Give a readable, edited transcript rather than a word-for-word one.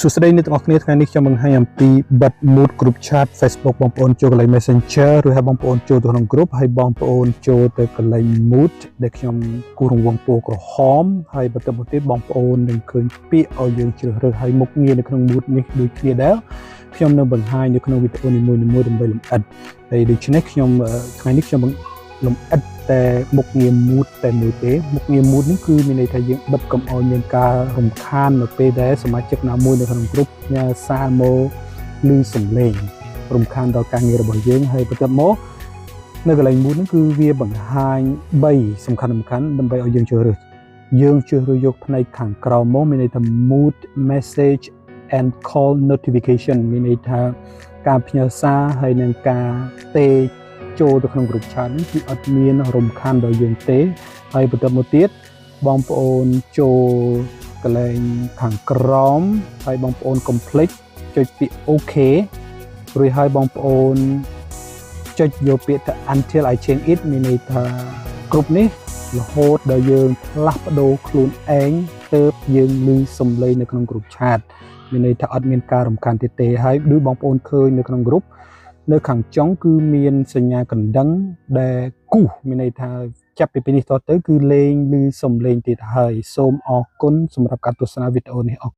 សួស្តីអ្នកទាំងអស់គ្នាថ្ងៃនេះខ្ញុំបង្ហាញអំពីបិទ mute group chat Facebook បងប្អូនចូលកន្លែង Messenger ឬហើយបងប្អូនចូលទៅក្នុង group ហើយបងប្អូនចូលទៅកន្លែង mute ដែលខ្ញុំគូររង្វង់ពណ៌ក្រហមហើយបន្តមកទៀតបងប្អូននឹងឃើញពាក្យឲ្យយើងជ្រើសរើសហើយមុខងារនៅក្នុង mute នេះដូចគ្នាដែរខ្ញុំនឹងបង្ហាញនៅក្នុងវីដេអូនីមួយៗដើម្បីលម្អិតហើយដូច្នេះខ្ញុំថ្ងៃនេះខ្ញុំលម្អិតតែមុខងារ mute តែមួយទេមុខងារ mute នេះគឺមានន័យថាយើងបិទកុំឲ្យមានការរំខាននៅពេលដែលសមាជិកណាមួយនៅក្នុងក្រុមផ្ញើសារមកឬសំឡេងរំខានដល់ការងាររបស់យើងហើយបន្ទាប់មកនៅកន្លែង mute ហ្នឹងគឺវាបង្ហាញ3សំខាន់សំខាន់ដើម្បីឲ្យយើងជ្រើសរើសយើងជ្រើសរើសយកផ្នែកខាងក្រោមមកមានន័យថា mute message and call notification មានន័យថាការផ្ញើសារហើយនឹងការទេចូលទៅក្នុង group chat នេះគឺអត់មានរំខានដល់យើងទេហើយបន្ទាប់មកទៀតបងប្អូនចូលកន្លែងខាងក្រោមហើយបងប្អូនកុំភ្លេចចុចពាក្យ OK រួចហើយបងប្អូនចុចយកពាក្យថា until I change it មានន័យថាគ្រប់នេះរហូតដល់យើងផ្លាស់ប្ដូរខ្លួនឯងទើបយើងឮសំឡេងនៅក្នុង group chat មានន័យថាអត់មានការរំខានទៀតទេហើយដូចបងប្អូនឃើញនៅក្នុង group នៅខាងចុងគឺមានសញ្ញាកណ្ដឹងដែលគូសមានន័យថាចាប់ពីពេលនេះតទៅគឺលែងឮសំឡេងទៀតហើយសូមអរគុណសម្រាប់ការទស្សនាវីដេអូនេះអរ